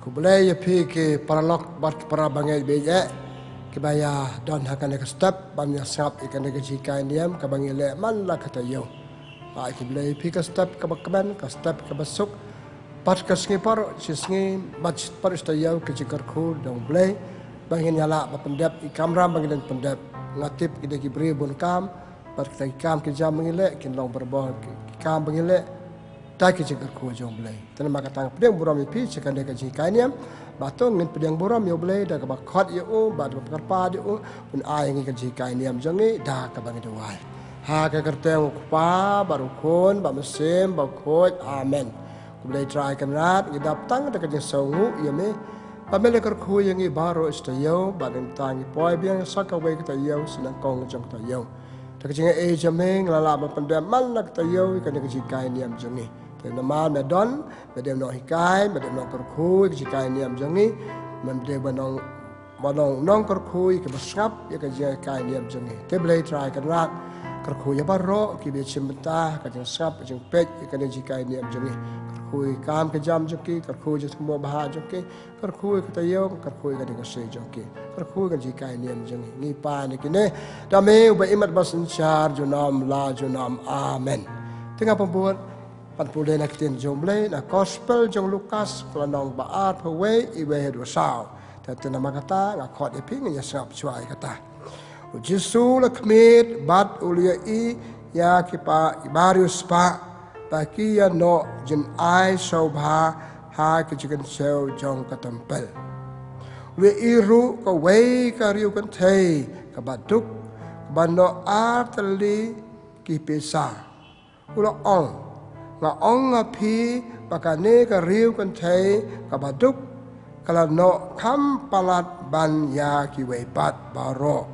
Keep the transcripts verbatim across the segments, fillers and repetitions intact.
Khublei ïa phi ki paralok bad ki para bangeit baieit kiba ïa don ha kane ka step ban ïa sngap ïa kane ka jinghikai niam kaba ngi leh man la ka taïew. Ai khublei ïa phi ka step kaba kmen, ka step kaba suk. Bad ka sngi baroh shi sngi bad baroh shi taïew ka jingkyrkhu jong U Blei ba ngin ïa lah ban pyndep ïa ki kamram ba ngin dei ban pyndep. Nga tip ki dei ki briew bun kam bad kita ki kam ki jam ba ngi leh kin long barabor ki, ki kam ba ngi leh da ki jingkyrkhu jong U Blei. Te namar kata nga pdiang burom ïa phi sha kane ka jinghikai niam. Bad to ngin pdiang burom ïa U Blei da kaba khot ïa u bad kaba kyrpad ïa u un ai ngi ka jinghikai niam jong ngi da kaba ngi duwai. Ha ka kyrteng U Kpa bad U Khun bad U Mynsiem Bakhuid. Amen. Khublei Trai Kynrad, ngi dap tang da ka jingsngewnguh ïa me ba me la kyrkhu ïa ngi baroh shi taïew bad nangta ngi poi biang sa kawei ka taïew sha nyngkong jong ka taïew. Da ka jingaiei jong me ngi la lah ban pyndep man la ka taïew ïa kane ka jinghikai niam jong ngi. Te namar me don, me dei u nonghikai, me dei u nongkyrkhu ïa ka jinghikai niam jong ngi. Me dei ba nong, ba nong, nongkyrkhu ïa kiba sngap ïa ka jinghikai niam jong ngi. Te Blei Trai Kynrad, kyrkhu ïa baroh kiba ïashim bynta ha ka jingsngap, ka jingpeit ïa kane ka jinghikai niam jong ngi. Kyrkhu ïa ki kam ki jam jong ki, kyrkhu ïa ka jingthmu bha jong ki. Kyrkhu ïa ka taïew, kyrkhu ïa ka dei ka sngi jong ki. Kyrkhu ïa ka jinghikai niam jong ngi. Ngi pan ïa kine da me uba im bad uba synshar junom la junom. Amen. Te nga pynbud ban pule na ka ktien jong U Blei na Gospel jong u Lukas ka lynnong ba arphew wei, iwei haduh saw. Te, te namar kata nga khot ïa phi ngin ïa sngap shuwa ïa kata. U Jisu u la khmied bad u la ïohi ïa ki ba, ki bariewspah ba ki ïa noh jingai sngewbha ha ki jingkynshew jong ka templ. U la ïohi ruh kawei ka riew kynthei kaba duk kaba noh ar tylli ki pisa. U la ong, nga ong ha phi ba kane ka riew kynthei kaba duk ka la noh kham palat ban ïa kiwei pat baroh.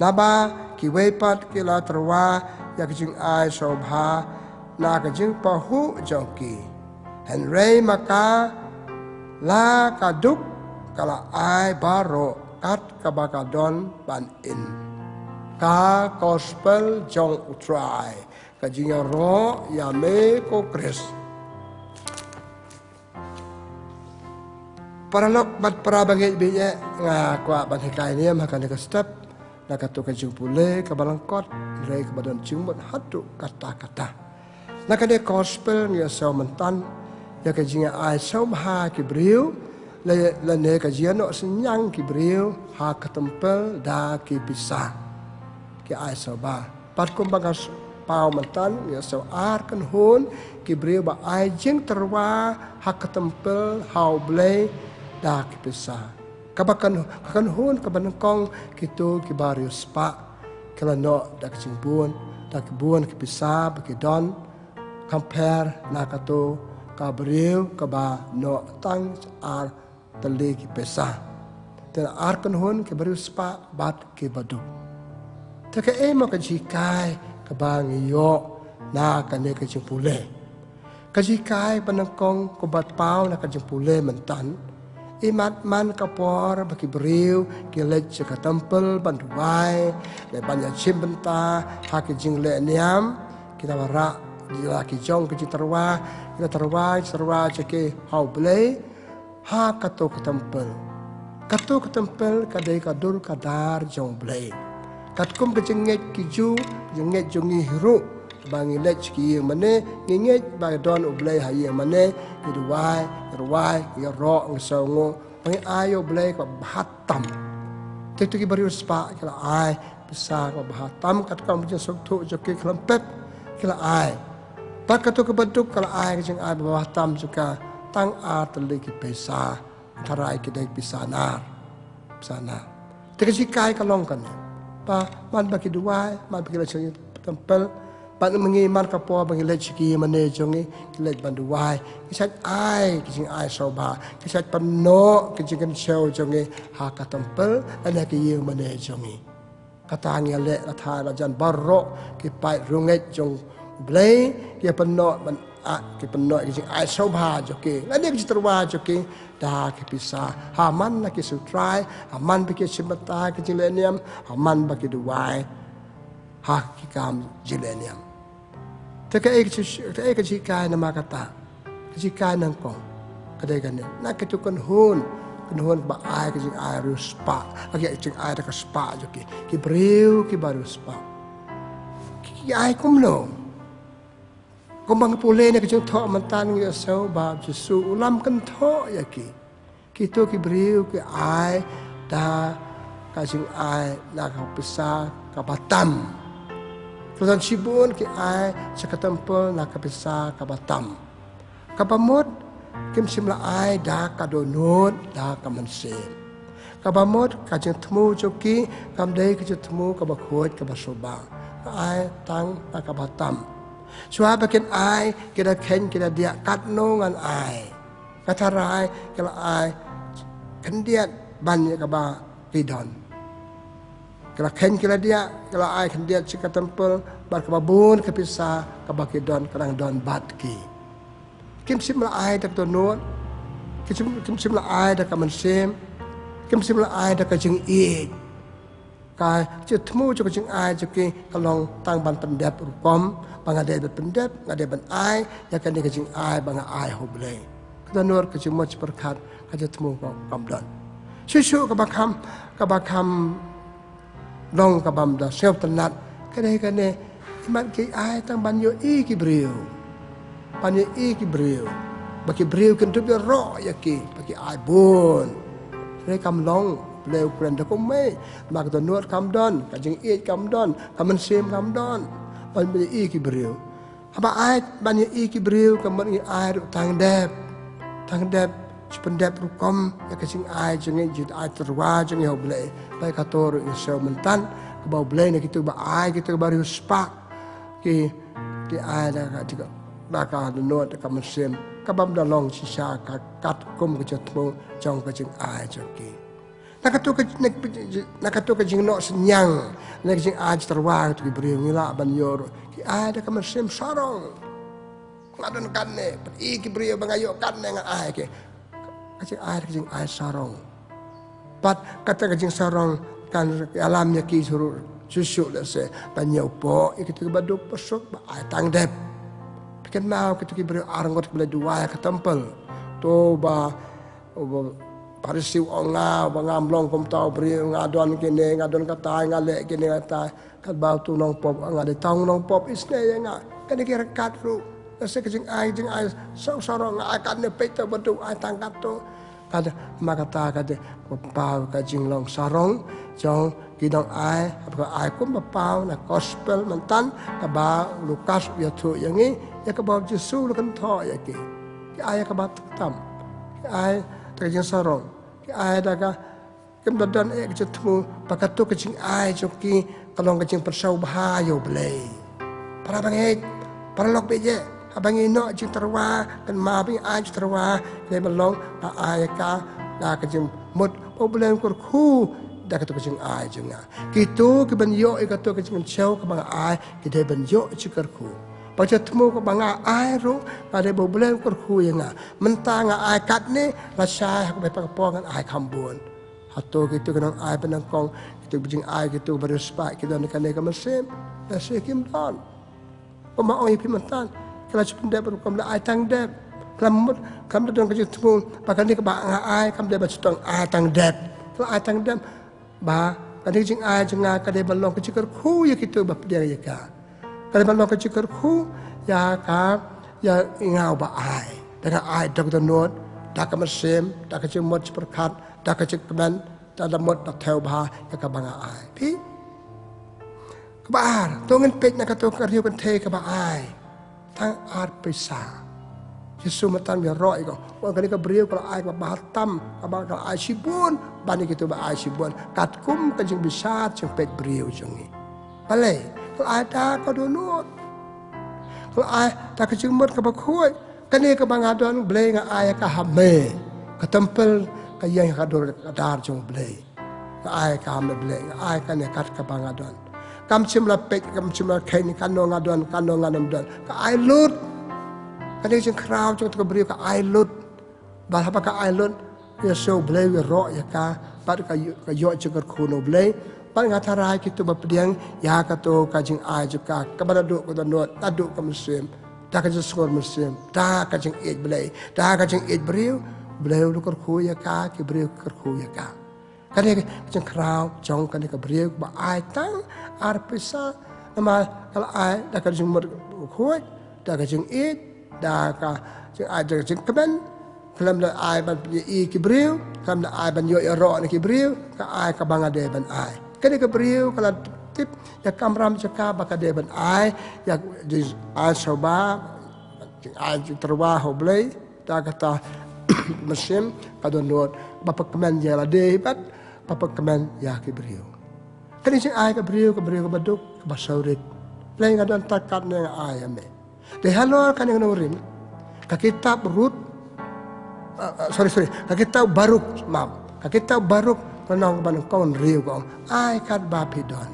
Naba kiwei pat ki la tyrwa ïa ka jingai sngewbha na ka jingpahuh jong ki. Hynrei ma ka la ka duk ka la ai baroh kat kaba ka don ban im. Ka Gospel jong U Trai. Ka jingïaroh ïa me ko Khrist. Paralok bad para bangeit baieit, nga kwah ban hikai niam ha kane ka step na kato ka jingpule kaba lyngkot, hynrei kaba don jingmut haduh katta katta. Na kane ka Gospel ngi ïohsngew mynta ïa ka jingïa ai sngewbha ki briew, la, lane ka jingïa noh synñiang ki briew ha ka templ da ki pisa. Ki ai sngewbha. Bad kumba nga paw mynta, ngi ïohsngew ar kynhun ki briew ba ai jingtyrwa ha ka templ ha U Blei da ki pisa. Kaba kyn, ka kynhun kaba nyngkong kito ki bariewspah ki la noh da ki jingbun, da ki bun ki pisa ba ki don, compare na kato ka briew kaba noh tang ar tylli ki pisa. Te ar kynhun ki bariewspah bad ki baduk. Te kaei mo ka jinghikai kaba ngi ïoh na kane ka jingpule? Ka jinghikai ba nyngkong kaba paw na ka jingpule mynta, imat man ka por ba ki briew ki leit sha ka templ ban duwai, leit ban ïashim bynta ha ki jingleh niam, ki la wanrah ïa la ki jong ki jingtyrwa, ki la tyrwa, tyrwa sha ki ha U Blei, ha kato ka templ. Kato ka templ ka dei ka dur ka dar jong U Blei. Katkum ka jingngeit ki Jiw, ka jingngeit jong ngi hi ruh, ba ngi leit sha ki ïing mane, ngi ngeit ba don U Blei ha ïing mane, ngi duwai, ngi rwai, ngi ïaroh, ngi sngewnguh, ba ngi ai ïa U Blei kaba bha tam. Te kito ki bariewspah ki la ai pisa kaba bha tam, katkum ka jingsngewthuh jong ki khlem pep ki la ai. Bad kato ka baduk ka la ai ka jingai ba bha tam jong ka, tang ar tylli ki pisa. Tharai ki dei pisa nar. Pisa nar. Te ka jinghikai ka long kane. Ba man ba ki duwai, man ba ki leit sha ki templ, bad ma ngi man ka por ba ngi leit sha ki ïing mane jong ngi, ngi leit ban duwai, ngi shait ai ki jingai sngewbha, ngi shait pynnoh ki jingkynshew jong ngi ha ka templ lane ki ïing mane jong ngi. Kata ngi ïaleh la thaiñ la jan baroh ki paid riewngeit jong U Blei, ki pynnoh ban, ah, ki pynnoh ki jingai sngewbha jong ki lane ki jingtyrwa jong ki da ki pisa. Ha man la ki sngewthuh, ha man ba ki shim bynta ki jingleh niam, ha man ba ki duwai ha ki kam jingleh niam. Te kaei ka ji, kaei ka jinghikai namar kata? Ka jinghikai nyngkong, Ka dei kane. Na kito kynhun, kynhun ba ai ka jingai riewspah, ka jingai da ka spah jong ki. Ki briew kiba riewspah. Ki, ki ai kumno? Kumba nga pule na ka jingthoh mynta ngi ïohsngew ba Jisu u lam kynthoh ïa ki. Kito ki briew ki ai da ka jingai na ka pisa kaba tam. Ki don shibun ki ai sha ka templ na ka pisa kaba tam. Kaba mut kim shym la ai da ka dohnud da ka mynsiem. Kaba mut ka jingthmu jong ki kam dei ka jingthmu kaba khuid kaba suba. Ka ai tang na kaba tam. Shuwa ba kin ai ki da kheiñ ki da diah katno ngan ai. Ka tharai ki la ai khyndiat ban ïa kaba ki don. Ki la kheiñ ki la diah, ki la ai khyndiat sha ka templ, bad kaba bun ka pisa kaba ki don ka dang don bad ki. Kim shym la ai da ka dohnud, kim shym, kim shym la ai da ka mynsiem, kim shym la ai da ka jingïeit. Ka jingthmu jong ka jingai jong ki ka long tang ban pyndep rukom, ba nga dei ban pyndep, nga dei ban ai ïa kane ka jingai ba nga ai ha U Blei. Ka dohnud, ka jingmut jingpyrkhat, ka jingthmu ka kam don. Shuh shuh kaba kham, kaba kham long kabym da sngewtynnat ka dei kane. Imat ki ai tang ban ïohi ki briew. Ban ïohi ki briew. Ba ki briew kin dup ïaroh ïa ki, ba ki ai bun. Hynrei kam long, U Blei u kren da kumne. Namar ka dohnud kam don, ka jingïeit kam don, ka mynsiem kam don. Ban ïohi ki briew. Haba ai ban ïohi ki briew ka mut ngi ai ruh tang dep. Tang dep, shu pyndep rukom ïa ka jingai jong ngi, jingai tyrwa jong ngi ha U Blei. Bad kato ruh ngi sngew mynta kaba U Blei na kito ba ai, kito ba riewspah. Ki, ki ai da ka, da ka dohnud, da ka mynsiem, kabym da long shisha ka katkum ka jingthmu jong ka jingai jong ki. Na kato ka, na, na kato ka jingnoh synñiang, na ka jingai jingtyrwa kato ki briew ngi lah ban ïoh ruh. Ki ai da ka mynsiem sarong. Nga don katne, peit ki briew ba nga ïoh katne nga ai ki. Ka jingai da ka jingai sarong. Bad kata ka jingsarong kan ïalam ïa ki shuh shuh lehse ban ïoh pok ïa kito kiba duk ba suk ba ai tang dep. Phi kynmaw kito ki briew arngut kiba la duwai ha ka templ. To ba, ba Pharisi u ong nga, ba ngam long kum uta u briew, nga don kine, nga don katai, nga leh kine katai. Katba utu u nongpop u ong nga dei tang u nongpop, isynei ïa nga. Kane ki ryngkat ruh. Lehse ka jingai, jingai sarong sarong, nga ai katne, peit to ba duk, ai tang katto. Ka dei, namar kata ka dei, ka paw ka jinglong sarong jong ki nongai, haba ka ai kumba paw na gospel mynta, kaba u Lukas u ïathuh ïa ngi, ïa kaba u Jisu u la kynthoh ïa ki. Ki ai ïa kaba tam. Ki ai da ka jingsarong. Ki ai da ka, kim da don eh ka jingthmu ba kato ka jingai jong ki ka long ka jingpynsngewbha ïa U Blei. Para bangeit, paralok baieit, haba ngi noh jingtyrwa, kynmaw ba ngi ai jingtyrwa, ngi ban long ba ai ka da ka jingmut ba U Blei un kyrkhu da kato ka jingai jong nga. Kito kiban ïoh ïa kato ka jingpynshoi kaba nga ai, ki dei ban ïoh jingkyrkhu. Ba ka jingthmu kaba nga ai ruh ka dei ba U Blei un kyrkhu ïa nga. Mynta nga ai katne, lashai ha kaba ïapher ka por ngan ai kham bun. Hato kito ki nongai ba nyngkong, kito ba jingai, kito ba riewspah, ki don kane ka mynsiem? Lehse kim don. Kumba ong ïa phi mynta, ki la shu pyndep rukom, la ai tang dep. Ki la mut, ki la mut don ka jingthmu ba kane kaba nga ai kam dei ban shu tang ai tang dep. Ki la ai tang dep ba kane ka jingai jong nga ka dei ban long ka jingkyrkhu ïa kito ba pdiang ïa ka. Ka dei ban long ka jingkyrkhu ïa ka, ïa nga uba ai. Da nga ai da ka dohnud, da ka mynsiem, da ka jingmut jingpyrkhat, da ka jingkmen, da la mut da thew bha ïa kaba nga ai. Phi? Kaba ar, to ngin peit na kato ka riew kynthei kaba ai tang ar pisa. Jisu mynta u ïaroh ïa ka, u ong kane ka briew ka la ai kaba bha tam, kaba ka la ai shibun ban ïa kito ba ai shibun. Katkum ka jingbishar jingpeit briew jong ngi. Balei? Ka la ai da ka dohnud. Ka la ai da ka jingmut kaba khuid. Kane kaba nga don, Blei, nga ai ïa ka ha me. Ka templ ka ïeng ha ka dur ka dar jong Blei. Nga ai ïa ka ha me Blei, nga ai ïa kane kat kaba nga don. Kam shym la peit, kam shym la kheiñ kano nga don, kano ngan ym don. Ka ai lut. Kane ka jingkhraw jong kato ka briew ka ai lut. Bad haba ka ai lut, ïa shu Blei u ïaroh ïa ka, bad ka ïoh, ka ïoh jingkyrkhu na U Blei. Bad nga tharai kito ba pdiang ïa kato ka jingai jong ka, kaba naduh ka dohnud, naduh ka mynsiem, Da ka jingsngew mynsiem, da ka jingïeit Blei, da ka jingïeit briew, Blei u kyrkhu ïa ka, ki briew ki kyrkhu ïa ka. Kane ka jingkhraw jong kane ka briew ba ai tang ar pisa, namar ka la ai da ka jingmut khuid, da ka jingïeit, da ka jingai, da ka jingkmen, khlem da ai ban ïohi ki briew, khlem da ai ban ïoh ïaroh na ki briew, ka ai kaba nga dei ban ai. Kane ka briew ka la tip ïa ka kamram jong ka ba ka dei ban ai ïa ka jingai sngewbha, jingai jingtyrwa ha U Blei, da kata mynsiem ka dohnud ba pynkmen ïa lade bad ba pynkmen ïa ki briew. Kane jingai ka briew, ka briew kaba duk, kaba sawrit. Blei, nga don tang katne nga ai ïa me. Dei halor kane ka nongrim, ka kitab Ruth, ah, ah, sorry, sorry, ka kitab Baruk, map. Ka kitab Baruk, ka lynnong kaba nyngkong, hynriew ka ong, ai katba phi don.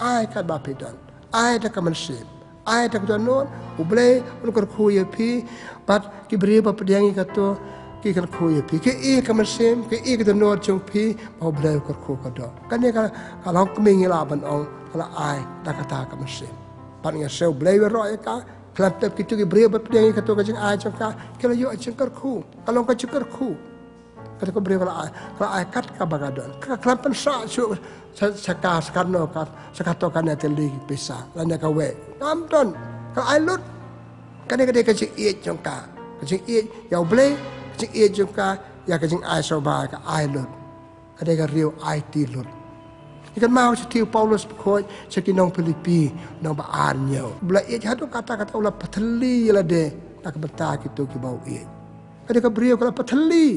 Ai katba phi don. Ai da ka mynsiem. Ai da ka dohnud, U Blei un kyrkhu ïa phi, bad ki briew ba pdiang ïa kato, ki kyrkhu ïa phi. Ki ïohi ka mynsiem, ki ïohi ka dohnud jong phi, ba U Blei u kyrkhu ka doh. Kane ka, ka long kumne ngi lah ban ong, ka la ai da kata ka mynsiem. Bad nga sngew U Blei u ïaroh ïa ka, khlem tip kito ki briew ba pdiang ïa kato ka jingai jong ka, ki la ïoh jingkyrkhu, ka long ka jingkyrkhu. Kato ka briew ka la ai, ka la ai kat kaba ka don. Ka khlem pynsah shuh sha, sha ka, sha kano ka, sha kato kane tylli ki pisa lane kawei. Ngam don, ka la ai lut. Kane ka dei ka jingïeit jong ka, ka jingïeit ïa U Blei, ka jingïeit jong ka ïa ka jingai sngewbha, ka ai lut. Ka dei ka riew aiti lut. Ngi kynmaw shithi u Paulus bakhuid sha ki nong Philippi, lynnong ba ar, hynñiew. U la ïeit haduh katta katta, u la pynthylli ïa lade na ka bynta kito kiba u ïeit. Ka dei ka briew ka la pynthylli,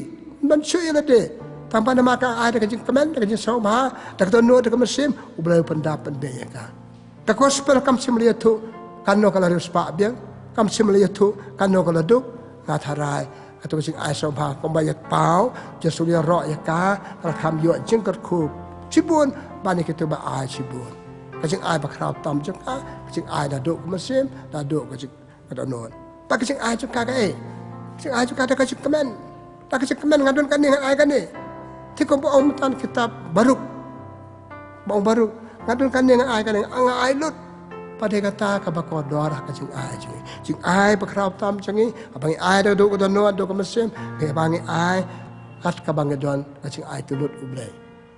ban shu ïa lade. Tang ba namar ka ai da ka jingkmen, da ka jingsngewbha, da ka dohnud, da ka mynsiem, U Blei u pyndap pynbeit ïa ka. Ka gospel kam shym la ïathuh kano ka la riewspah biang, kam shym la ïathuh kano ka la duk. Nga tharai kato ka jingai sngewbha kumba ïa u Paul, Jisu u ïaroh ïa ka, ka la kham ïoh jingkyrkhu shibun ban ïa kito ba ai shibun. Ka jingai bakhraw tam jong ka, ka jingai naduh ka mynsiem, naduh ka jing, ka dohnud. Bad ka jingai jong ka kaei? Ka jingai jong ka da ka jingkmen. Da ka jingkmen, nga don kane, ngan ai kane. Te kumba ong mynta kitab Baruk, ba ong Baruk, nga don kane, ngan ai kane, nga ai lut. Bad dei kata kaba kordor ha ka jingai jong ngi. Jingai bakhraw tam jong ngi, haba ngi ai da ka dohnud, da ka mynsiem, haba ngi ai kat kaba ngi don, ka jingai aiti lut U Blei.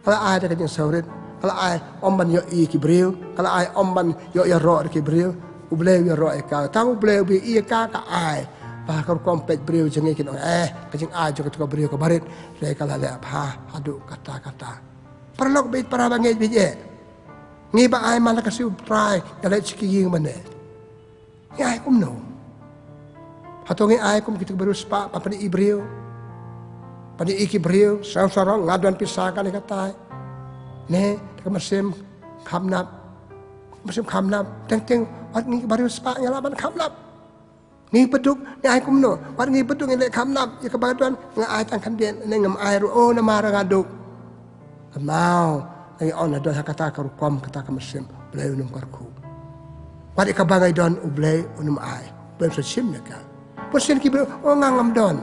Ka la ai da ka jingsngewrit, ka la ai ym ban ïohi ki briew, ka la ai ym ban ïoh ïaroh da ki briew. U Blei u ïaroh ïa ka, tang U Blei uba ïohi ïa ka, ka ai. Ba ka rukom peit briew jong ngi kin ong, eh, ka jingai jong kato ka briew kaba rit, hynrei ka la leh bha haduh katta katta. Paralok baieit, para bangeit baieit, ngi ba ai man la ka sngi U Trai, ngi leit sha ki ïing mane. Ngi ai kumno? Hato ngi ai kum kito kiba riewspah, ba pynïohi briew, pynïohi ki briew, sngewsarong, nga don pisa kane katai, ne, da ka mynsiem kham nap, mynsiem kham nap, teng teng wat ngi kiba riewspah ngi lah ban kham nap. Ngi baduk, ngi ai kumno? Wat ngi baduk, ngi leh kham nap ïa kaba don, nga ai tang khyndiat ne ngam ai ruh, oh, namar nga duk. Kynmaw, ngi ong, la don ha kata ka rukom, kata ka mynsiem, U Blei un ym kyrkhu. Wat ïa kaba ngi don U Blei un ym ai, U Blei un sa shim ïa ka. Bun sien ki briew, oh, nga ngam don.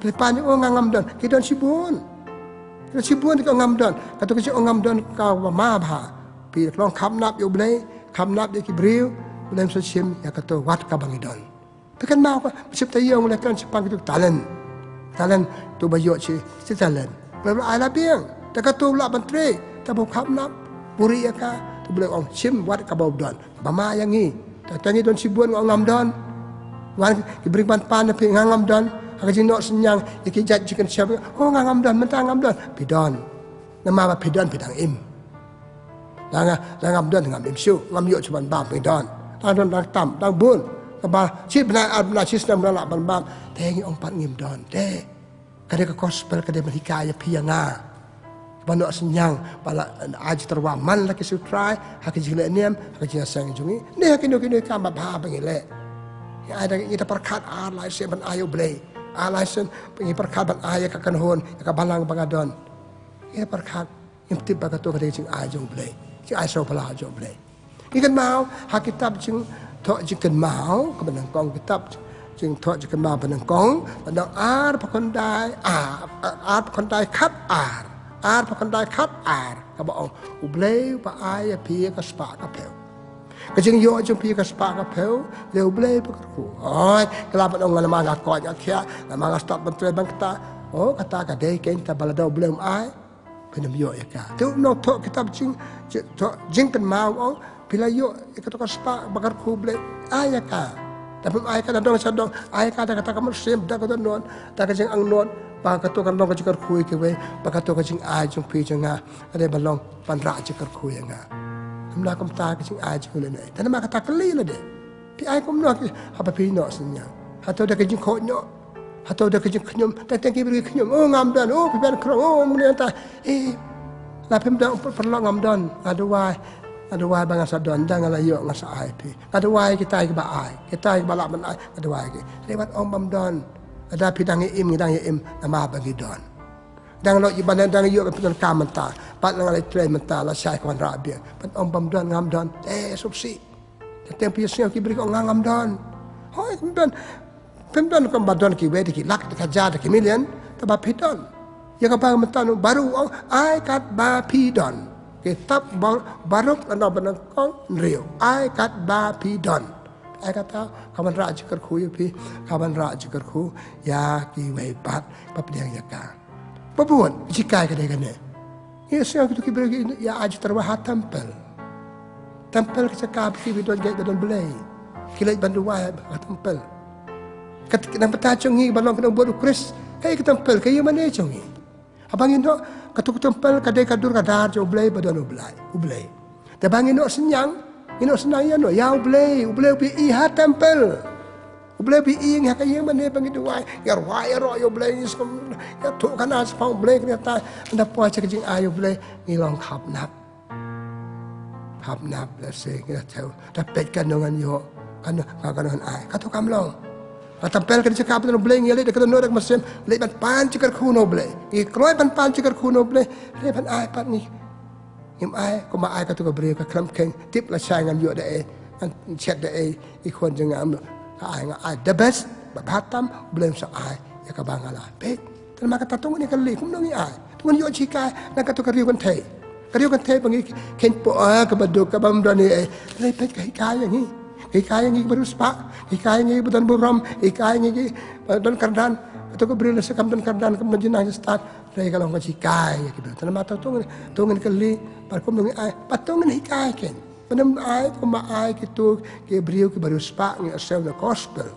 Phi pan, oh, nga ngam don. Ki don shibun. Ki don shibun ki ong ngam don. Kato ka jingong ngam don kaba ma bha. Phi long kham nap ïa U Blei, kham nap ïa ki briew, U Blei un sa shim ïa kato wat kaba ngi don. Phi kynmaw ka, ba shim taïew ngi la kren shaphang kito ki talent. Talent, to ba ïoh shi, shi talent. Ba la ai la biang. Te kato lah ban trei, te ba u kham nap, buhrieh ïa ka, te U Blei u ong shim wat kaba u don. Ba ma ïa ngi. Te, te ngi don shibun, nga ong ngam don. Wan ki briew ban pan na phi, nga ngam don. Ha ka jingnoh synñiang ïa ki jait jingkynshem, oh, nga ngam don, mynta ngam don. Phi don. Namar ba phi don phi dang im. Dang, dang ngam don ngam im shuh, ngam ïoh shuh ban bam, ngi don. Dang don dang tam, dang bun. Kaba shi bnai ar bnai shi snem la lah ban bam. Te ngi ong pat ngim don. Te ka dei ka gospel, ka dei ban hikai ïa phi ïa nga. Ba noh synñiang, ba la ai jingtyrwa man la ki shu trai ha ka jingleh niam, ha ka jingïaseng jong ngi, ne ha kino kino ki kam ba bha ba ngi leh. Ngi ai da ngi da pyrkhat ar lai sien ban ai ïa U Blei. Ar lai sien ngi pyrkhat ban ai ïa ka kynhun, ïa ka balang ba nga don. Ngi da pyrkhat. Ngim tip ba kato ka dei ka jingai jong U Blei, jingai sngewphylla jong U Blei. Ngi kynmaw ha kitab Jingthoh Jingkynmaw kaba nyngkong, kitab Jingthoh Jingkynmaw ba nyngkong, lynnong arphew khyndai, ah, arphew khyndai khat ar, arphew khyndai khat ar, kaba ong, U Blei uba ai ïa phi ka spah ka phew. Ka jingïoh jong phi ka spah ka phew, leh U Blei ba kyrkhu. Oi, ka la ban ong nga namar nga koit nga khiah, namar nga stad ban trei ban kata. Oh, kata ka dei kein ta ba lada U Blei um ai, phin ym ïoh ïa ka. Te u nongthoh kitab jing, jing, thoh, Jingpynmaw u ong, phi la ïoh ïa kato ka spah ba kyrkhu, U Blei ai ïa ka. Da phim ai ka da dong sha dong, ai ka da kata ka mynsiem, da ka dohnud, da ka jingangnud, ba kato kan long ka jingkyrkhu ïa kiwei, ba kato ka jingai jong phi jong nga ka dei ban long ban rah jingkyrkhu ïa nga. Kumno kumta ka jingai jong u lei. Te namar kata kylli lade. Phi ai kumno ki, haba phi noh synñiang. Hato da ka jingkhohnoh. Hato da ka jingkhñium. Teng teng ki briew ki khñium. Oh, ngam don. Oh, phi ban krong. Oh, mynta. Eh, la phim don, pyrlok, ngam don. Nga duwai. Nga duwai ba ngan sa don. Da nga la ïoh ngan sa ai phi. Nga duwai kita kiba ai. Kita kiba lah ban ai. Nga duwai ki. Lei wat ong bym don. Lada phi dang ïa im, ngi dang ïa im. Namar ba ngi don. Dang ïoh, ban dang ïoh ban pyndonkam mynta. Pat la nga la trei mynta, la shai ka wanrah biang. Ban ong bym don, ngam don. Eh, sngewsih. Te teng phi ïohsngew ki briew ki ong nga ngam don. Hooid, phim don. Phim don kumba don kiwei, da ki lak, da ki hajar, da ki million, tangba phi don. Ïa kaba mynta u baroh u ong, ai katba phi don. Kitab Bar-, Baruk lynnong ba nyngkong hynriew. Ai katba phi don. Ai kata, ka ban rah jingkyrkhu ïa phi, ka ban rah jingkyrkhu ïa kiwei pat, ba pdiang ïa ka. Ba bun, ka jinghikai ka dei kane. Ngi sngew kito ki briew ki ïa ai jingtyrwa ha templ. Templ ka jaka ba ki ba don, ba don Blei. Ki leit ban duwai ha templ. Kat, nang bynta jong ngi ba long ki nongbud U Khrist, kaei ka templ, ka ïingmane jong ngi. Haba ngi noh, kato ka templ ka dei ka dur ka dar jong U Blei ba don U Blei, U Blei. Te ba ngi noh synñiang, ngi noh synñiang ïano, ïa U Blei, U Blei u ba ïohi ha templ. U Blei u ba ïohi ha ka ïingmane ba ngi duwai, ïa rwai ïaroh ïa U Blei, ngi sngewthuh, ïathuhkhana shaphang U Blei, kane kata, ynda poi sha ka jingai U Blei, ngi long khapnap. Khapnap, blessing, ngi la thew. Da peit kano ngan ïoh, kano, kano ngan ai. Kato kam long. Ka templ ka dei jaka ba don U Blei, ngi leit da ka dohnud da ka mynsiem, leit ban pan jingkyrkhu na U Blei. Ngi kloi ban pan jingkyrkhu na U Blei, leit ban ai pat ngi. Ngim ai, kumba ai kato ka briew ka khlem kheiñ, tip lashai ngan ïoh da ei, ngan shet da ei, i khun jong nga, ka ai, nga ai the best, bad tam, U Blei um sa ai ïa kaba nga la peit. Te namar kata to ngin ïa kylli, kumno ngi ai? To ngin ïoh jinghikai na kato ka riew kynthei. Ka riew kynthei ba ngi kheiñ poi, ah, kaba duk, kaba ym don ei ei. Leit peit ka hikai ïa ngi. Ka hikai ïa ngi kiba riewspah, ka hikai ïa ngi kiba don burom, ka hikai ïa ngi kiba don kyrdan. Kato ka briew lehse kam don kyrdan, kam don jingnang jingstad. Hynrei ka long ka jinghikai ïa ki briew. Te namar to, to ngin, to ngin kylli, bad kumno ngi ai, bad to ngin hikai kein. Ban ym ai kumba ai kito ki briew kiba riewspah, ngi ïohsngew na gospel.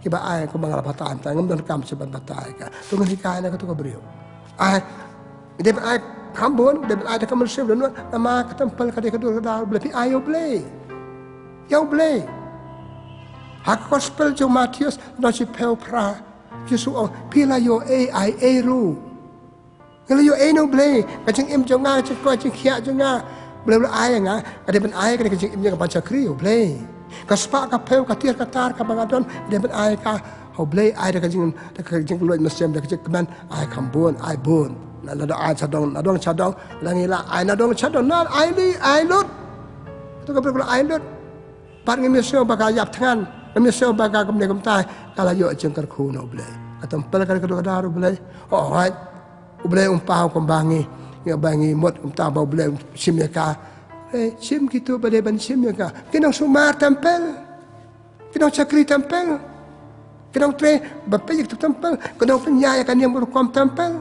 Kiba ai kumba nga la batai mynta, ngam donkam shuh ban batai ka. To ngin hikai na kato ka briew. Ai, dei ban ai kham bun, dei ban ai da ka mynsiem dohnud, namar ka templ ka dei ka dur ka dar U Blei, phi ai ïa U Blei. Ïa U Blei. Ha ka gospel jong u Mathaios, lynnong shiphew phra, Jisu u ong, phi la ïoh ei, ai ei ruh. Ngi la ïoh ei na U Blei, ka jingim jong nga, ka jingkoit jingkhiah jong nga, U Blei u la ai ïa nga, ka dei ban ai ka, ka jingim jong nga ban shakri ïa U Blei. Ka spah ka phew, ka tiar ka tar kaba nga don, ka dei ban ai ka ha U Blei, ai da ka jing, da ka jingkylluid mynsiem, da ka jingkmen, ai kham bun, ai bun. Na, na dong ai sha dong, na dong sha dong, la ngi la ai na dong sha dong, na ai li, ai lut. Kato ka briew ka la ai lut. Pat ngim ïohsngew ba ka ïap thngan, ngim ïohsngew ba ka kumne kumtai, ka la ïoh jingkyrkhu na U Blei. Ka templ ka dei ka dur ka dar U Blei. Hooid. U Blei um paw kumba ngi, ngi ba ngi mut kumta ba U Blei um shim ïa ka. Eh, shim kito ba dei ban shim ïa ka. Ki nongsumar templ. Ki nongshakri templ. Ki nongtrei ba peit ïa kito templ. Ki nongpynïaid ïa ka niam ka rukom templ.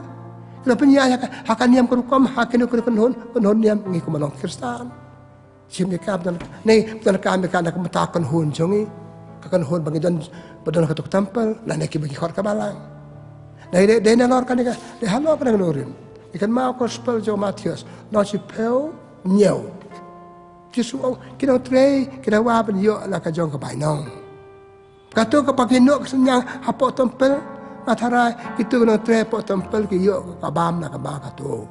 Ki nongpynïaid ïa ka, ha ka niam ka rukom, ha kino kino kynhun, kynhun niam ngi kumba long Khristan. Shim ïa ka ba don, ne, ba donkam ïa ka na ka bynta ka kynhun jong ngi. Ka kynhun ba ngi don, ba don kato ka templ, lane kiba ngi khot ka balang. Dei, dei, dei nalor kane ka, dei halor kane ka nongrim. Ngi kynmaw gospel jong u Mathaios, lynnong shiphew hynñiew. Jisu u ong, ki nongtrei ki dawa ban ïoh la ka jong ka bainong. Kato kaba ki noh ka synñiang hapoh templ, nga tharai kito ki nongtrei hapoh templ ki ïoh ka bam na ka ba kato.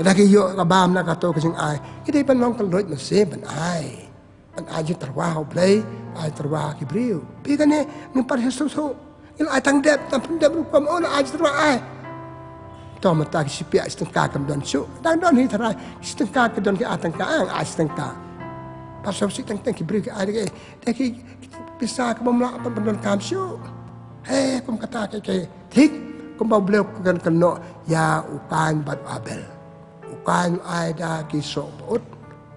Lada ki ïoh ka bam na kato ka jingai, ki dei ban long ka luid mynsiem ban ai. Ban ai jingtyrwa ha U Blei, ai jingtyrwa ha ki briew. Phi kane, ngim pat shisha shuh. Ngi la ai tang dep, tang pyndep rukom, oh, la ai jingtyrwa ai. To mynta ki shipiah shi tyngka kim don shuh. Dang don hi tharai, shi tyngka ki don ki ai tyngka, ai shi tyngka. Pat shisha teng teng ki briew ki ai da ki, da ki, ki pisa kaba ym lah ban pyndonkam shuh. He, kum kata ki, ki thik, kumba U Blei u kren kynnoh ïa u Kain bad u Abel. U Kain u ai da ki soh ba ut.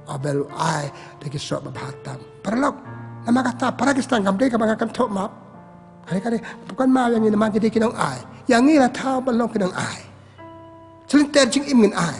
Abel u ai da ki soh ba bha tam. Paralok, namar kata para Khristan kam dei kaba nga kynthoh map. Kane kane, pukon ma ïa ngi namar ngi dei ki nong ai. Ïa ngi la thaw ban long ki nong ai. Shlynter jingim ngin ai.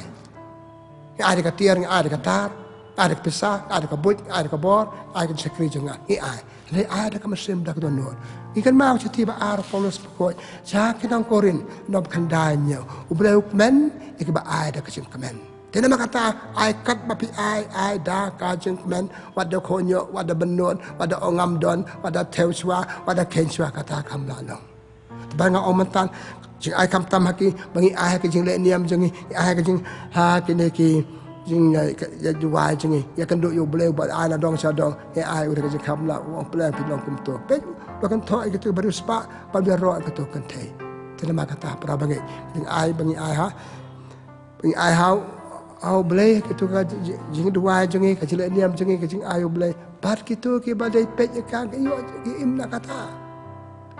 Ngi ai da ka tiar, ngi ai da ka tar, ngi ai da ka pisa, ngi ai da ka buit, ngi ai da ka bor, ngi ai da ka shakri jong nga, ngi ai. Ngi ai da ka mynsiem da ka dohnud. Ngi kynmaw shithi ba ar Paulus ba khuid sha ki nong Korinth, lynnong ba khyndai, hynñiew. U Blei u kmen ïa kiba ai da ka jingkmen. Te namar kata, ai kat ba phi ai, ai da ka jingkmen, wat da khohñioh, wat da bynnud, wat da ong ngam don, wat da thew shuwa, wat da kheiñ shuwa, kata kam lah long. Te ba nga ong mynta, jingai khamtam ha ki, ba ngi ai ha ki jingleh niam jong ngi, ngi ai ha ki jing, ha kine ki jing, eh, ka, ïa duwai jong ngi, ïakynduh ïa U Blei uba ai na dong sha dong, ngi ai u da ka jingkham lah, u ong pleng phi long kumto. Peit, ba kynthoh ïa kito ki bariewspah, ba ïaroh ïa kito ki kynthei. Te namar kata, para bangeit, jingai ba ngi ai ha, ba ngi ai ha, ha U Blei, kito ka ji-, ji-, jingduwai jong ngi, ka jingleh niam jong ngi, ka jingai U Blei. Bad kito kiba dei peit ïa ka, ki ïoh, ki im na kata.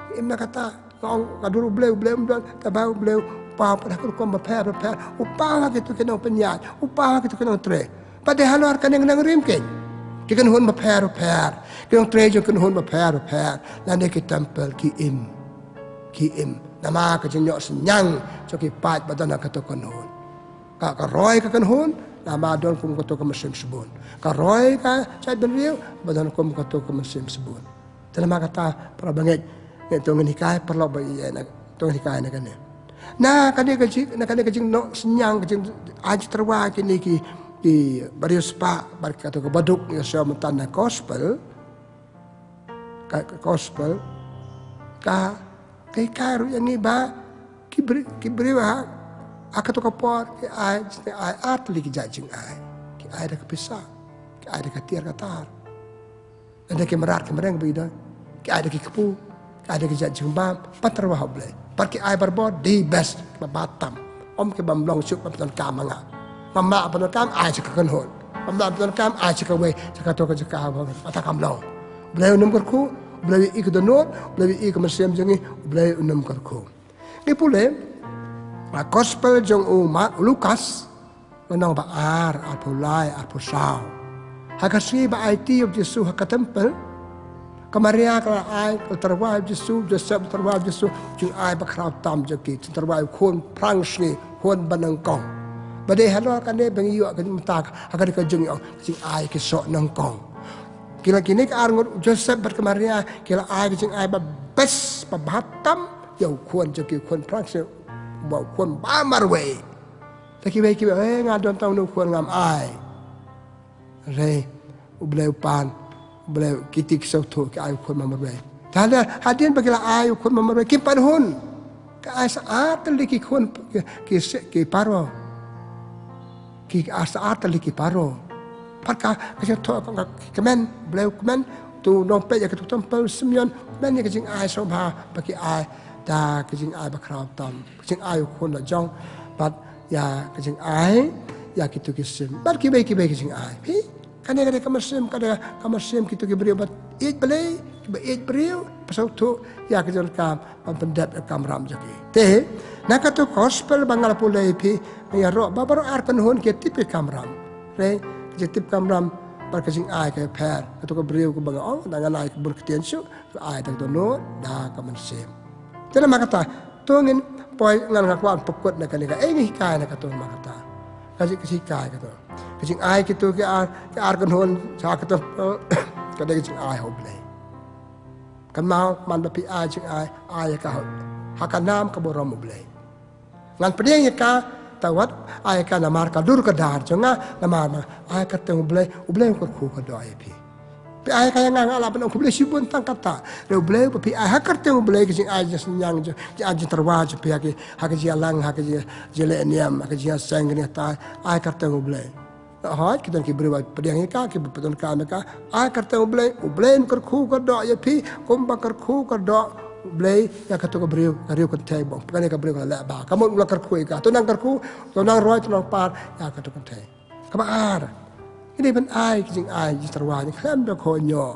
Ki im na kata. Nga ong, nga dur U Blei, U Blei um don, tangba U Blei u paw pat ha ki rukom bapher bapher. U paw ha kito ki nongpynïaid, u paw ha kito ki nongtrei. Bad dei halor kane ka nongrim keiñ. Ki kynhun bapher bapher. Ki nongtrei jong ki kynhun bapher bapher. Lane ki templ ki im. Ki im. Namar ka jingïoh synñiang jong ki paid ba don ha kato ka kynhun. Ka, ka roi ka kynhun, namar don kum kato ka mynsiem shibun. Ka roi ka jaitbynriew, ba don kum kato ka mynsiem shibun. Te namar kata, para bangeit, ngi to ngin hikai, paralok ba ïeit, na, to ngin hikai na kane. Na kane ka jing, na kane ka jingnoh synñiang, ka jing, ai jingtyrwa kine ki, ki bariewspah, bad kato kaba duk, ïa sha mynta na gospel, ka, ka gospel, ka, ka hikai ruh ïa ngi ba, ki bri-, ki briew ha, ha kato ka por, ki ai, ki ai ar tylli ki jait jingai. Ki ai da ka pisa, ki ai da ka tiar ka tar. Lane ki mrad ki mreng ba ki don. Ki ai da ki kpu, ki ai da ki jait jingbam, ban tyrwa ha U Blei. Bad ki ai barabor, the best, kiba bha tam. Ym kiba ym long shuh ban pyndonkam ma nga. Ngam lah ban pyndonkam, ai sha ka kynhun. Ngam lah ban pyndonkam, ai sha kawei, sha kato ka jaka ba, bad kam long. U Blei un ym kyrkhu, U Blei u ïohi ka dohnud, U Blei u ïohi ka mynsiem jong ngi, U Blei un ym kyrkhu. Ngi pule, ha gospel jong u Ma-, u Lukas, lynnong ba ar, arphew lai, arphew saw. Ha ka sngi ba aiti ïa u Jisu ha ka templ, ka Maria ka la ai, ka la tyrwa ïa u Jisu, Joseph la tyrwa ïa u Jisu, jingai bakhraw tam jong ki, jingtyrwa ïa u khun phrang sngi, khun ba nyngkong. Ba dei halor kane ba ngi ïoh ka jingmyntoi, ha kane ka jingïoh, jingai ki soh nyngkong. Ki la kine ki ar ngut, u Joseph bad ka Maria, ki la ai ka jingai ba best, ba bha tam, ïa u khun jong ki, u khun phrang sngi, ba u khun ba marwei. Te kiwei kiwei, eh, nga don tang une u khun ngam ai. Hynrei, U Blei u pan, U Blei u kiti ki sngewthuh ki ai u khun ba marwei. Te hadien ba ki la ai u khun ba marwei, kim pat hun. Ki ai sa ar tylli ki khun, ki, ki, ki paro. Ki ai sa ar tylli ki paro. Pat ka, ka sngewthuh ka, ka kmen, U Blei u kmen, to nongpeit ïa kato ka templ Simeon, kmen ïa ka jingai sngewbha, ba ki ai, da ka jingai bakhraw tam. Ka jingai u khun la jong, bad ïa ka jingai, ïa kito ki sim. Bad kiwei kiwei ka jingai. Phi, kane kane ka mynsiem, kane ka mynsiem kito ki briew ba ïeit Blei, kiba ïeit briew, ba sngewthuh, ïa ka jingdonkam, ban pyndep ïa ka kamram jong ki. Te, na kato gospel ba nga la pule ïa phi, nga ïaroh, ba baroh ar kynhun ki tip ïa ka kamram. Re, ki tip kamram, bad ka jingai ka pher, kato ka briew kaba nga ong, da nga ai ka bun ktien shuh, Ka ai da ka dohnud, da ka mynsiem. Te namar kata, to ngin poi ngan nga kwah pynkut na kane ka, eh, ngi hikai na kato namar kata. Ka jing, ka jinghikai kato. Ka jingai kito ki ar, ki ar kynhun, sa kato, ka dei ka jingai ha U Blei. Kynmaw, man ba phi ai jingai, ai ka ha, ha ka nam ka burom U Blei. Ngan pdiang ïa ka, te wat ai ka namar ka dur ka dar jong nga, namar ma ai ka kyrteng U Blei, U Blei un kyrkhu kyrdoh ïa phi. Phi ai ka ïa nga, nga lah ban ong khublei shibun tang kata. Hynrei U Blei ba phi ai ha ka kyrteng U Blei ka jingai jingsynñiang jong, ka jingai jingtyrwa jong phi ha ki, ha ka jingïalang, ha ka jing, jingleh niam, ha ka jingïaseng kane tai, ai ka kyrteng U Blei. Hooid, ki don ki briew ba pdiang ïa ka, kiba pyndonkam ïa ka. Ai ka kyrteng U Blei, U Blei un kyrkhu kyrdoh ïa phi, kumba kyrkhu kyrdoh U Blei ïa kato ka briew, ka riew kynthei bong. Kane ka briew ka la leh bha. Ka mut u la kyrkhu ïa ka. To nang kyrkhu, to nang roi, to nang par ïa kato ka kynthei. Kaba ar. Ngi dei ban ai ki jingai jingtyrwa jong ngi khlem da khohñioh,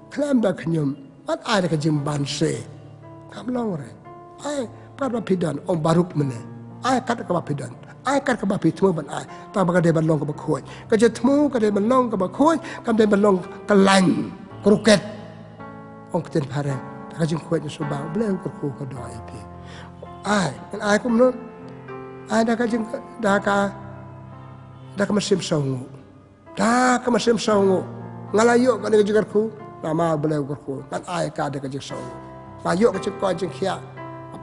khlem da khñium. Wat ai da ka jingbanse. Kam long re. Ai, kat ba phi don, ong baroh mynne. Ai, kat kaba phi don. Ai kat kaba phi thmu ban ai, tang ba ka dei ban long kaba khuid. Ka jingthmu ka dei ban long kaba khuid, kam dei ban long ka lain, crooked. Ong ka ktien phareng, da ka jingkhuid jingsuba, U Blei u kyrkhu kyrdoh ïa phi. Ai, ngan ai kumno? Ai da ka jing, da ka, da ka mynsiem sawnguh. Da ka mynsiem sawnguh. Nga la ïoh kane ka jingkyrkhu namar U Blei u kyrkhu. Ngan ai ka da ka jingsawnguh. Nga ïoh ka jingkoit jingkhiah.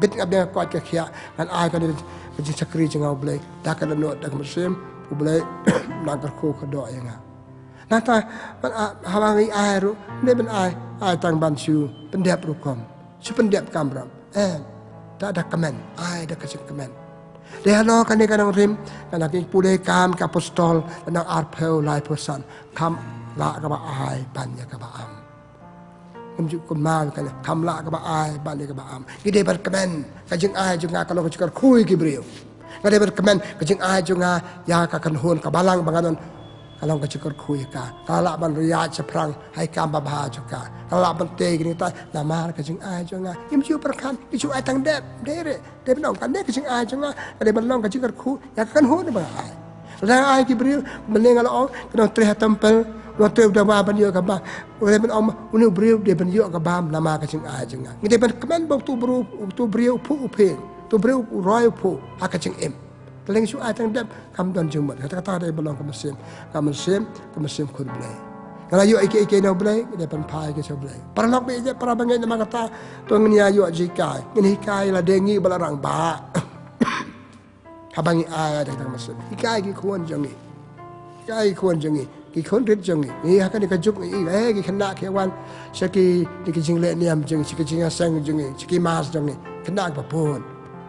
Bit nga biang ka koit ka khiah. Ngan ai kane ka jingshakri jong nga U Blei. Da ka dohnud da ka mynsiem U Blei u nang kyrkhu kyrdoh ïa nga. Nangta, ban ai, haba ngi ai ruh, ne ban ai, ai tang ban shu pyndep rukom. Shu pyndep kamram. Eh, da, da kmen, ai da ka jingkmen. Dei halor kane ka nongrim, kane ka pule Kam ki Apostol, lynnong arphew laiphew san, kham lah kaba ai ban ïa kaba am. Ngim ju kynmaw kane, kham lah kaba ai ban ïa kaba am. Ngi dei ban kmen, ka jingai jong nga ka long ka jingkyrkhu ïa ki briew. Nga dei ban kmen, ka jingai jong nga ïa ka kynhun ka balang ba nga don, ka long ka jingkyrkhu ïa ka. Ka lah ban ïaid shaphrang ha ki kam babha jong ka. Ka lah ban tei kine tai namar ka jingai jong nga. Ngim ju pyrkhat, ngim ju ai tang dep, dei re. Dei ban ong kane ka jingai jong nga, ka dei ban long ka jingkyrkhu ïa ka kynhun ba nga ai. Lada nga ai ki briew, mynne nga la ong, ki nongtrei ha templ, nongtrei u dawa ban ïoh ka bam. Ka dei ban ong une u briew dei ban ïoh ka bam namar ka jingai jong nga. Ngi dei ban kmen ba uto u briew, uto u briew u phuh u phi, uto u briew u roi u phuh ha ka jingim. Te lada ngi shu ai tang dep, kam don jingmut. Kata kata dei ban long ka mynsiem, ka mynsiem, ka mynsiem khun Blei. Nga la ïoh ïa kiei kiei na U Blei, ngi dei ban phai ïa ki sha U Blei. Paralok baieit, para bangeit, namar kata to ngin ïa ïoh jinghikai. Ngin hikai lada ngi ba la rangbah. Haba ngi ai da ka mynsiem, hikai ki khun jong ngi. Hikai ki khun jong ngi. Ki khun rit jong ngi. Ngi ha kane ka juk ngi, eh, ki khynnah ki wan sha ki, ki jingleh niam jong ngi, sha ki jingïaseng jong ngi, sha ki mass jong ngi. Khynnah kiba bun.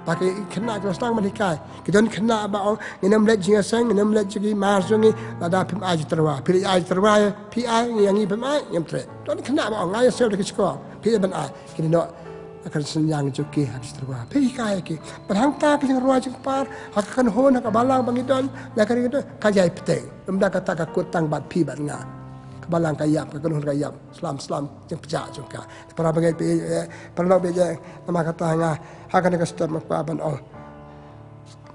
Ba ki khynnah kiba sdang ban hikai. Ki don khynnah ba ong, ngin ym leit jingïaseng, ngin ym leit sha ki mass jong ngi, lada phim ai jingtyrwa. Phi leit ai jingtyrwa ïa phi, ai, ngi ïa ngi phim ai, ngim treh. Don khynnah ba ong, nga ïaseng da ki shkor, phi leit ban ai. Kine noh ka synñiang jong ki ha ka jingtyrwa. Phi hikai ki. Bad hangta ka jingrwai jingpar ha ka kynhun, ha ka balang ba ngi don, la ka ri ka don, ka jai bteng. Ym da kata ka kut tang bad phi bad nga. Ka balang ka ïap, ka kynhun ka ïap. Slam slam jingpjah jong ka. Para bangeit baieit, eh, paralok baieit, namar kata nga ha kane ka step nga kwah ban ong,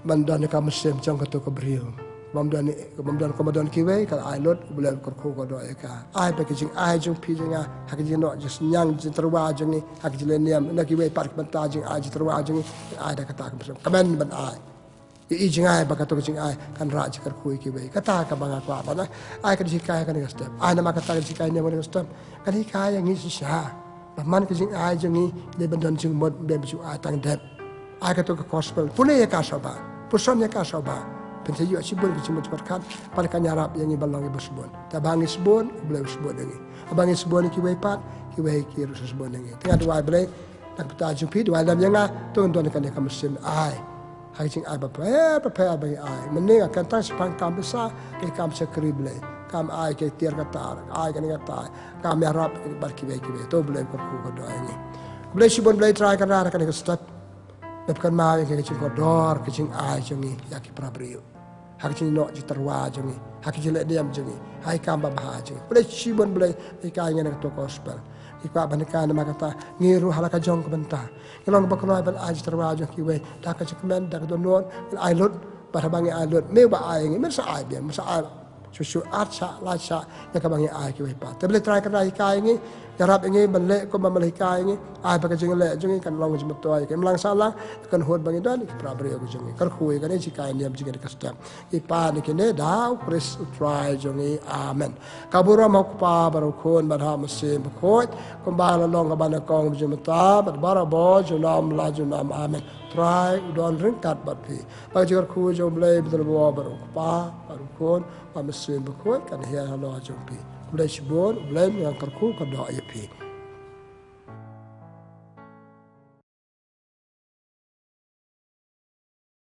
ban don ka mynsiem jong kato ka briew. Bym don, bym don kumba don kiwei, ka la ai lut, U Blei u kyrkhu kyrdoh ïa ka. Ai ba ka jingai jong phi jong nga ha ka jingnoh jingsynñiang jingtyrwa jong ngi, ha ka jingleh niam na kiwei pat, ka bynta jingai jingtyrwa jong ngi, ai da kata ka mynsiem. Kmen ban ai. Ïohi jngai ba kato ka jingai kan rah jingkyrkhu ïa kiwei. Kata kaba nga kwah ban ai, ai ka jinghikai ha kane ka step. Ai namar kata ka jinghikai ne ha kane ka step, kan hikai ïa ngi shisha ba man ka jingai jong ngi, dei ban don jingmut, dei ban shu ai tang dep. Ai kato ka gospel, pule ïa ka sha u Bah, puson ïa ka sha u Bah. Phin sa ïoh shibun ka jingmut jingpyrkhat, bad kan ïarap ïa ngi ban long kiba sbun. Te haba ngi sbun, U Blei u sbun ïa ngi. Haba ngi sbun ïa kiwei pat, kiwei ki ruh sa sbun ïa ngi. Te nga duwai Blei na ka bynta jong phi, duwai lem ïa nga, to ngin don kane ka mynsiem ai ha ka jingai bapher bapher ba ngi ai. Mynne nga kyntang shaphang kam pisa, ka kam shakri Blei, kam ai ka tiar ka tar, ai kane ka tai, kam ïarap bad kiwei kiwei. To Blei u kyrkhu kyrdoh ïa ngi. Blei shibun Blei Trai Kynrad, ha kane ka step, dep kynmaw ïa ka jingkordor ka jingai jong ngi ïa ki para briew. Ha ka jingnoh jingtyrwa jong ngi, ha ka jingleh niam jong ngi, ha ki kam babha jong ngi. Blei shibun Blei, hikai ïa ngi na kato ka gospel. Ngi kwah ban hikai namar kata, ngi ruh ha la ka jong ka bynta ngi long ba kloi ban ai jingtyrwa jong kiwei, da ka jingkmen, da ka dohnud, ngin ai lut, bad haba ngi ai lut, me uba ai ïa ngi, men sa ai biang, men sa ai shuh shuh, ar shah, lai shah ïa kaba ngi ai kiwei pat. Te Blei Trai Kynrad hikai ïa ngi, ïarap ïa ngi ban leh kumba me la hikai ïa ngi, ai ba ka jingleh jong ngi kan long jingmyntoi ïa ka imlang sahlang, ka kynhun ba ngi don, ki para briew ka jong ngi. Kyrkhu ïa kane jinghikai niam jong ngi da ka step. Ngi pan ïa kine da U Khrist U Trai jong ngi. Amen. Ka burom ha U Kpa bad U Khun bad ha U Mynsiem Bakhuid, kumba la long kaba nyngkong, mynta bad barabor, junom la junom. Amen. Trai u don ryngkat bad phi. Ba ka jingkyrkhu jong U Blei ba don bor bad U Kpa bad U Khun bad U Mynsiem Bakhuid kan hiar halor jong phi. U Blei shibun, U Blei un kyrkhu kyrdoh ïa phi.